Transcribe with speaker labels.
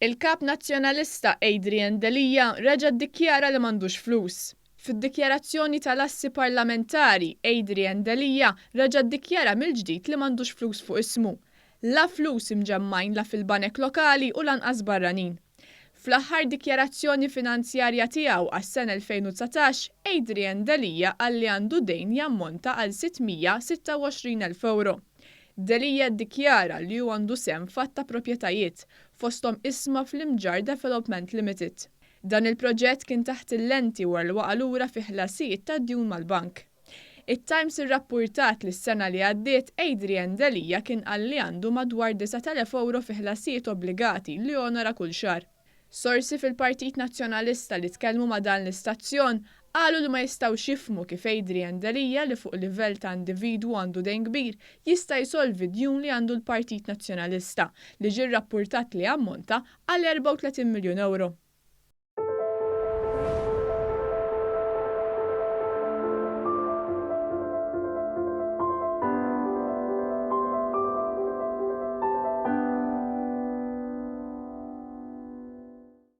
Speaker 1: Il-Kap Nazzjonalista Adrian Delia reġa' ddikjara li m'għandux flus. Fid-dikjarazzjoni tal-assi parlamentari, Adrian Delia reġa' ddikjara mill-ġdid li m'għandux flus fuq ismu. La flus imġemmgħin la fil-banek lokali u lanqas barranin. Fl-aħħar dikjarazzjoni finanzjarja tiegħu għas-sena 2019, Adrian Delia qal li għandu dejn jammonta għal 626,000 ewro. Delia ddikjara li hu għandu sehem f'għadd ta' proprjetajiet, fosthom ishma fl-Imġarr Development Limited. Dan il-proġett kien taħt il-lenti wara li waqa' lura fi ħlasijiet ta' djun mal-bank. It-Times irrappurtat li s-sena li għaddiet Adrian Delia kien qal li għandu madwar 9,000 ewro fi ħlasijiet obbligati li jonora kull xahar. Sorsi fil-Partit Nazzjonalista li tkellmu ma' dan l-istazzjon qalu li ma jistgħux jifhmu kif Adrian Delia li fuq livell ta' individwu għandu dejn kbir jista' jsolvi djun li għandu l-Partit Nazzjonalista li ġie rrappurtat li ammonta għal 34 miljun ewro.